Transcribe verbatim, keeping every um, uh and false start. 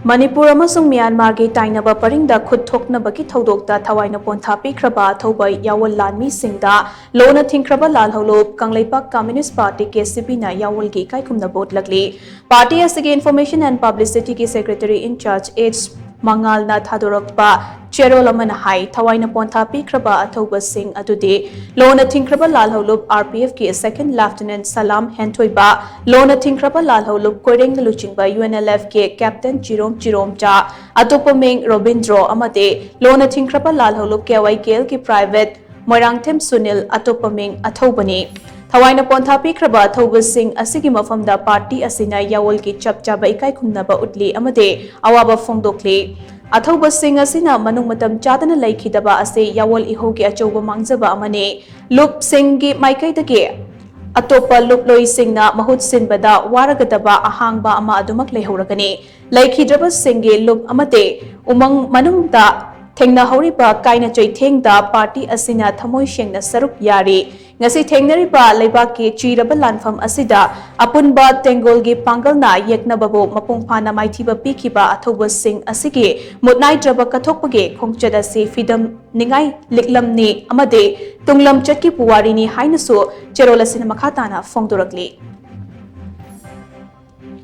ꯃꯅꯤꯄꯨꯔ ꯑꯃꯁꯨꯡ ꯃ꯭ꯌꯥꯟꯃꯥꯔꯒꯤ ꯇꯥꯏꯅꯕ ꯄꯔꯤꯡꯗ ꯈꯨꯠ ꯊꯣꯛꯅꯕꯒꯤ ꯊꯧꯗꯣꯛꯇ ꯊꯋꯥꯏꯅ ꯄꯣꯟꯊꯥ ꯄꯤꯈ꯭ꯔꯕ ꯑꯊꯧꯕ ꯌꯥꯑꯣꯜ ꯂꯥꯟꯃꯤꯁꯤꯡꯗ ꯂꯣꯟꯅ ꯊꯤꯡꯈ꯭ꯔꯕ ꯂꯥꯜꯍꯧꯂꯨꯞ ꯀꯪꯂꯩꯄꯥꯛ ꯀꯝꯌꯨꯅꯤꯁ꯭ꯠ ꯄꯥꯔꯇꯤ, ꯀꯦ ꯁꯤ ꯄꯤꯅ ꯌꯥꯑꯣꯜꯒꯤ ꯏꯀꯥꯏꯈꯨꯝꯅꯕ ꯎꯠꯂꯛꯂꯤ꯫ ꯄꯥꯔꯇꯤ ꯑꯁꯤꯒꯤ information and publicity ꯒꯤ secretary in charge H ꯃꯉꯥꯜꯅ ꯊꯥꯗꯣꯔꯛꯄ ꯆꯦꯔꯣꯜ ꯑꯃꯅ ꯍꯥꯏ, ꯊꯋꯥꯏꯅ ꯄꯣꯟꯊꯥ ꯄꯤꯈ꯭ꯔꯕ ꯑꯊꯧꯕꯁꯤꯡ ꯑꯗꯨꯗꯤ ꯂꯣꯟꯅ ꯊꯤꯡꯈ꯭ꯔꯕ ꯂꯥꯜꯍꯧꯂꯨꯞ R P F ꯀꯤ second lieutenant ꯁꯂꯥꯝ ꯍꯦꯟꯊꯣꯏꯕ, ꯂꯣꯟꯅ ꯊꯤꯡꯈ꯭ꯔꯕ ꯂꯥꯜꯍꯧꯂꯨꯞ ꯀꯣꯏꯔꯦꯡꯅ ꯂꯨꯆꯤꯡꯕ U N L F ꯀꯤ captain ꯆꯤꯔꯣꯝ ꯆꯤꯔꯣꯝꯆꯥ, ꯑꯇꯣꯞꯄ ꯃꯤꯡ ꯔꯣꯕꯤꯟꯗ꯭ꯔꯣ, ꯑꯃꯗꯤ ꯂꯣꯟꯅ ꯊꯤꯡꯈ꯭ꯔꯕ ꯂꯥꯜꯍꯧꯂꯨꯞ K Y K L ꯀꯤ private ꯃꯣꯏꯔꯥꯡꯊꯦꯝ ꯁꯨꯅꯤꯜ, ꯑꯇꯣꯞꯄ ꯃꯤꯡ ꯑꯊꯧꯕꯅꯤ꯫ ꯊꯋꯥꯏꯅ ꯄꯣꯟꯊꯥ ꯄꯤꯈ꯭ꯔꯕ ꯑꯊꯧꯕꯁꯤꯡ ꯑꯁꯤꯒꯤ ꯃꯐꯝꯗ ꯄꯥꯔꯇꯤ ꯑꯁꯤꯅ ꯌꯥꯑꯣꯜꯒꯤ ꯆꯞ ꯆꯥꯕ ꯏꯀꯥꯏ ꯈꯨꯝꯅꯕ ꯎꯠꯂꯤ ꯑꯃꯗꯤ ꯑꯋꯥꯕ ꯐꯣꯡꯗꯣꯛꯂꯤ꯫ ꯑꯊꯧꯕꯁꯤꯡ ꯑꯁꯤꯅ ꯃꯅꯨꯡ ꯃꯇꯝ ꯆꯥꯗꯅ ꯂꯩꯈꯤꯗꯕ ꯑꯁꯤ ꯌꯥꯑꯣꯜ ꯏꯍꯧꯒꯤ ꯑꯆꯧꯕ ꯃꯥꯡꯖꯕ ꯑꯃꯅꯤ꯫ ꯂꯨꯞꯁꯤꯡꯒꯤ ꯃꯥꯏꯀꯩꯗꯒꯤ ꯑꯇꯣꯞꯄ ꯂꯨꯞꯂꯣꯏꯁꯤꯡꯅ ꯃꯍꯨꯠ ꯁꯤꯟꯕꯗ ꯋꯥꯔꯒꯗꯕ ꯑꯍꯥꯡꯕ ꯑꯃ ꯑꯗꯨꯃꯛ ꯂꯩꯍꯧꯔꯒꯅꯤ꯫ ꯂꯩꯈꯤꯗ꯭ꯔꯕꯁꯤꯡꯒꯤ ꯂꯨꯞ ꯑꯃꯗꯤ ꯎꯃꯪ ꯃꯅꯨꯡꯗ ꯊꯦꯡꯅꯍꯧꯔꯤꯕ ꯀꯥꯏꯅ ꯆꯩꯊꯦꯡꯗ ꯄꯥꯔꯇꯤ ꯑꯁꯤꯅ ꯊꯃꯣꯏ ꯁꯦꯡꯅ ꯁꯔꯨꯛ ꯌꯥꯔꯤ꯫ ꯉꯁꯤ ꯊꯦꯡꯅꯔꯤꯕ ꯂꯩꯕꯥꯛꯀꯤ ꯆꯤꯔꯕ ꯂꯥꯟꯐꯝ ꯑꯁꯤꯗ ꯑꯄꯨꯟꯕ ꯇꯦꯡꯒꯣꯜꯒꯤ ꯄꯥꯡꯒꯜꯅ ꯌꯦꯛꯅꯕꯕꯨ ꯃꯄꯨꯡ ꯐꯥꯅ ꯃꯥꯏꯊꯤꯕ ꯄꯤꯈꯤꯕ ꯑꯊꯧꯕꯁꯤꯡ ꯑꯁꯤꯒꯤ ꯃꯨꯠꯅꯥꯏꯗ꯭ꯔꯕ ꯀꯠꯊꯣꯛꯄꯒꯤ ꯈꯣꯡꯆꯠ ꯑꯁꯤ ꯐꯤꯗꯝ ꯅꯤꯡꯉꯥꯏ ꯂꯤꯛꯂꯝꯅꯤ ꯑꯃꯗꯤ ꯇꯨꯡꯂꯝꯆꯠꯀꯤ ꯄꯨꯋꯥꯔꯤꯅꯤ ꯍꯥꯏꯅꯁꯨ ꯆꯦꯔꯣꯜ ꯑꯁꯤꯅ ꯃꯈꯥ ꯇꯥꯅ ꯐꯣꯡꯗꯣꯔꯛꯂꯤ꯫